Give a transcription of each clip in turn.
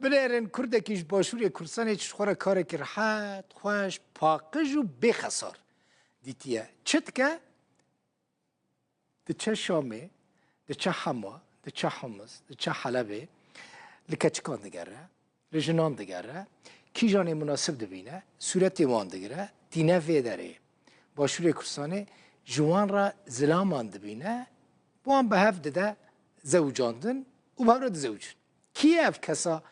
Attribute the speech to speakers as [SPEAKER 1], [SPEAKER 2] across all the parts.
[SPEAKER 1] Binêrin Kurdekî ji Başûrê Kurdistanê ji xwe re karekî rehet, xweş, paqij û bêxesar dîtiye. Çi dike? Diçe Şamê, diçe Hema, diçe Humus, diçe Helebê, li keçikan digere, li jinan digere, kîjanê munasib dibîne, sûretê wan digire, tîne vê derê. Başûrê Kurdistanê ji wan re zilaman dibîne, wan bi hev dide zewicandin û bi hev re dizewicin. Kî ye ev kesa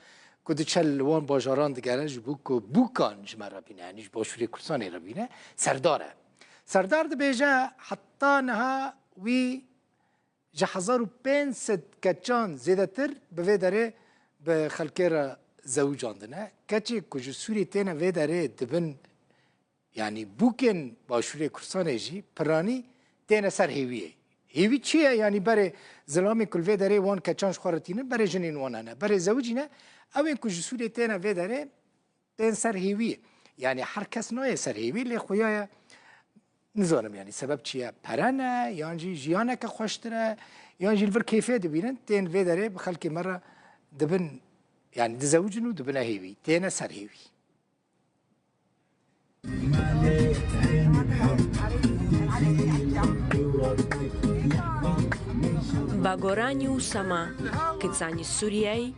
[SPEAKER 1] ku diçe li wan bajaran digere ji bo ku bûkan ji me re bîne, yanî ji Başûrê Kurdistanê re bîne, Serdar e. Serdar dibêje heta niha wî ji 1500 keçan zêdetir bi vê derê bi xelkê re zewicandine. Keçê ku ji Sûriyê têne vê derê dibin Yanî bûkên Başûrê Kurdistanê jî piranî têne ser hêwiyê. Hêwî çi ye? Yanî berê zilamên ku li vê derê wan keçan ji xwe re tînin, berê jinên wan hene, berê zewicî ne. Ewên ku ji Sûriyê têne vê derê tên ser hêwiyê. Yanî her kes nayê ser hêwî lê xuya ye nizanim yanî sebeb çi ye? Pere ne yan jî jiyaneke xweştir e yan jî li vir kêfê dibînin tên vê derê bi xelkê me re dibin yanî dizewicin û dibine hêwî, têne ser hêwî.
[SPEAKER 2] بە گۆرانی و سەما کچانی سوریای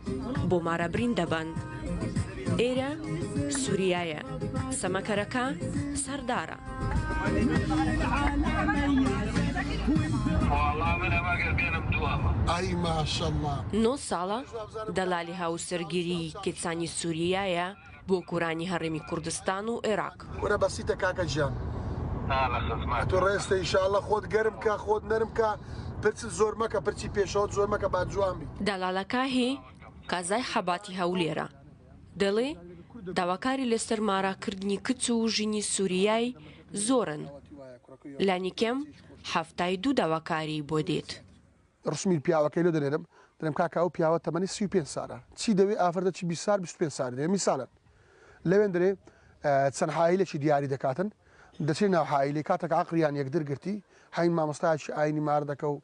[SPEAKER 2] بۆ مارەبرین دەبەن. ئێرە سوریایە، سەمەکەرەکە سەردارە. نۆ ساڵە دەلالی هاوسەرگیریی کچانی سوریایە بۆ کورانی هەڕێمی کوردستان و ئێراق.
[SPEAKER 3] کورە بەسیتە کاکە گیان ئەتۆ ڕێستە ئیشاڵە خۆت گەرم کە خۆت نەرم کە پرچت زۆر مەکە پرچی پێشەوەت زۆر مەکە با جوان بی.
[SPEAKER 2] دەڵاڵەکە هی قەزای خەباتی هەولێرە دەڵێ داواکاری لەسەر ماراکردنی کچ و ژنی سوریای زۆرن لانیکەم حەفتای دوو داواکاری بۆ دێت.
[SPEAKER 3] ڕسمی پیاوەکەی لۆ دەنێرم دەلێم کاکە ئەو پیاوە تەمەنی 35 سالە چی دەوێ ئافرەتە چی 20 سال 25 سال دەوێ میسالەن لەوێندرێ چەند حایلێکی دیاری دەکاتن دەچێ ناو حایلی کاتێک عقلیان یەکدر گرتی حین مامۆستایەکی ئاینی مار دەکە و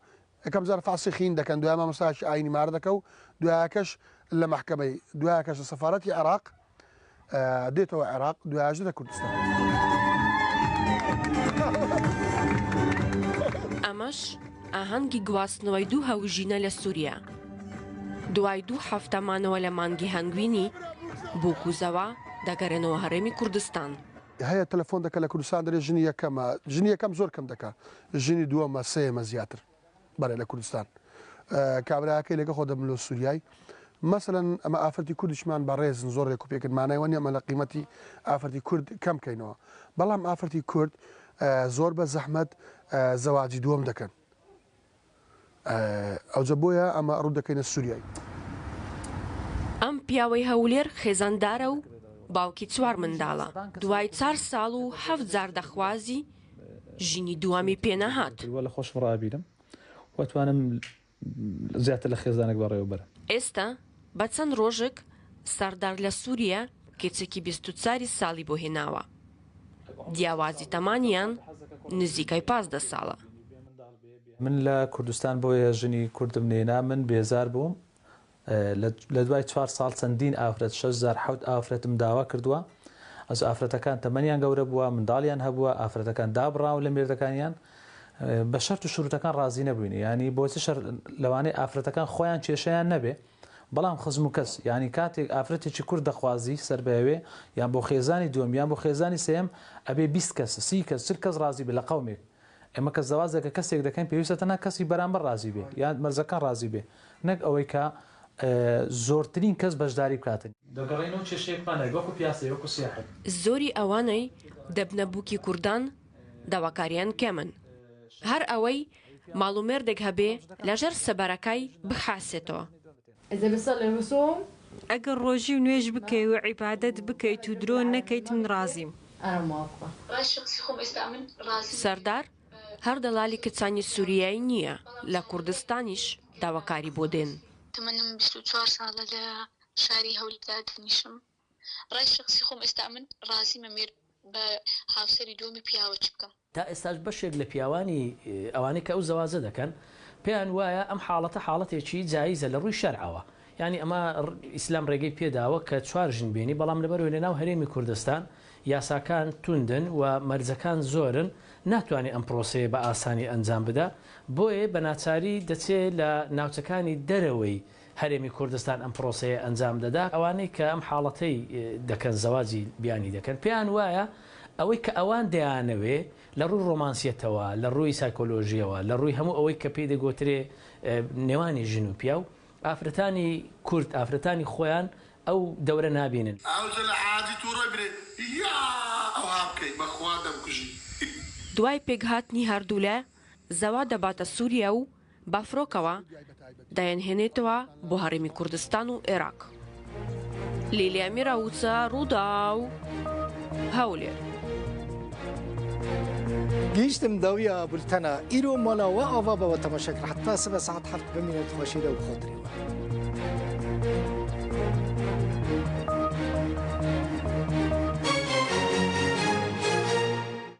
[SPEAKER 3] یەکەم جار فاسی خین دەکەن دوای مامۆستایەکی ئاینی مار دەکە و دوایەکەش لە مەحکەمەی دوایەکەش لە سەفارەتی عێراق دێتەوە عێراق دوایش دێتە کوردستان.
[SPEAKER 2] ئەمەش ئاهەنگی گواستنەوەی دوو هاوژینە لە سووریا. دوای دوو هەفتە مانەوە لە مانگی هەنگوینی بووک و زەوا دەگەرێنەوە هەرێمی کوردستان.
[SPEAKER 3] هەیە تەلەفۆن دەکا لە کوردستان دەرێ ژنی یەکەمە ژنی یەکەم زۆر کەم دەکا ژنی دووەمە سێیەمە زیاتر. بەڵێ لە کوردستان کابراکەی لەگە خۆ دەبن لۆ سوریای مەسەلەن ئەمە ئافرەتی کوردیشمان بەڕێزن زۆر ڕێک و پێکن مانای وە نیە ئەمە لە قیمەتی ئافرەتی کورد کەم کەینەوە بەڵام ئافرەتی کورد زۆر بە زەحمەت زەواجی دووەم دەکەن ئەوجە بۆیە ئەمە ڕوو دەکەینە سوریای.
[SPEAKER 2] ئەم پیاوەی هەولێر خێزاندارە و باوکی چوار منداڵە، دوای چار ساڵ و حەفت جار دەخوازی ژنی دووەمی پێ نەهات.
[SPEAKER 4] لە خۆشم ڕابیرم و توانم زیاتر لە خێزانێک بەڕێوە بەرم.
[SPEAKER 2] ئێستا بە چەند ڕۆژێک سەردار لە سوریە کچێکی 24 ساڵی بۆ هێناوە. جیاوازی تەمانیان نزیکەی 15 ساڵە.
[SPEAKER 4] من لە کوردستان بۆیە ژنی کوردم نێنا من بێزار بووم لە دوای چوار ساڵ چەندین ئافرەت شەش جار حەوت ئافرەتم داوا کردووە ئەس ئافرەتەکان تەمەنیان گەورە بووە منداڵیان هەبووە ئافرەتەکان دابڕاون لە مێردەکانیان بە شەرت و شروتەکان ڕازی نەبووین ینی بۆچ شەر لەوانەیە ئافرەتەکان خۆیان کێشەیان نەبێ بەڵام خزم و کەس ینی کاتێک ئافرەتێکی کورد دەخوازی سەر بەوێ یان بۆ خێزانی دووەم یان بۆ خێزانی سێم ئەبێ 20 کەس سی کەس چل کەس ڕازی بێ لە قەومێک ئێمە کە زەواجێکە کەسێک دەکەین پێویستە تەنها کەسی بەرامبەر ڕازی بێ یان مەرجەکان ڕازی بێ نەک ئەوەی کە زۆرترین کەس بەشداری بکاتن. دەگەڕێینەوە کێشەیەکمان نابێ وەکو پیاسەی وەکو سیاحەت.
[SPEAKER 2] زۆری ئەوانەی دەبنە بووکی کوردان داواکاریان کەمن. هەر ئەوەی ماڵ و مێردێک هەبێ لەژێر سێبەرەکای بحاسێتەوە.
[SPEAKER 5] ئەگەر ڕۆژی و نوێژ بکەی و عیبادەت بکەیت و درۆ نەکەیت من ڕازیم.
[SPEAKER 2] سەردار هەر دەڵالی کچانی سوریایی نییە لە کوردستانیش داواکاری بۆ دێن.
[SPEAKER 6] تەمەنم 24 ساڵە لە شاری هەولێر دادەنیشم ڕای شەخسی خۆم ئێستا ئەمن ڕازیمە مێرد بە هاوسەری دووەمی پیاوە چ بکەم.
[SPEAKER 7] تا ئێستاش بەشێک لە پیاوانی ئەوانەی کە ئەو زەواجە دەکەن پێیان وایە ئەم حاڵەتە حاڵەتێکی جایزە لە ڕووی شەرعەوە. یانی ئەمە ئیسلام ڕێگەی پێداوە کە چوار ژن بێنی، بەڵام لەبەرئەوەی لەناو هەرێمی کوردستان یاساکان توندن و مەرجەکان زۆرن، ناتوانێ ئەم پرۆسەیە بە ئاسانی ئەنجام بدا، بۆیە بە ناچاری دەچێ لە ناوچەکانی دەرەوەی هەرێمی کوردستان ئەم پرۆسەیە ئەنجام دەدا. ئەوانەی کە ئەم حاڵەتەی دەکەن زەواجی بیانی دەکەن، پێیان وایە ئەوەی کە ئەوان دەیانەوێ لە ڕووی ڕۆمانسیەتەوە، لە ڕووی سایکۆلۆژییەوە، لە ڕووی هەموو ئەوەی کە پێی دەگۆترێ نێوانی ژن و پیاو، ئافرەتانی کورد، ئافرەتانی خۆیان ئەو دەورە نابینن.
[SPEAKER 8] ئەوجە لە حاجی توڕە برێ یا ئەوها بکەی بەخوا دەمکوژی.
[SPEAKER 2] دوای پێکهاتنی هەردوولا زەوا دەباتە سوریا و بە فرۆکەوە دەیانهێنێتەوە بۆ هەرێمی کوردستان و عێراق. لیلیا میراوچە، رووداو، هەولێر.
[SPEAKER 1] گەیشتم داویا بولتەنە ئیرۆ مالا وە ئاڤا بە وە تەماشا کرد حەتا سبە سەعات هەفت بمینە خۆشی دە و بخاتری وە.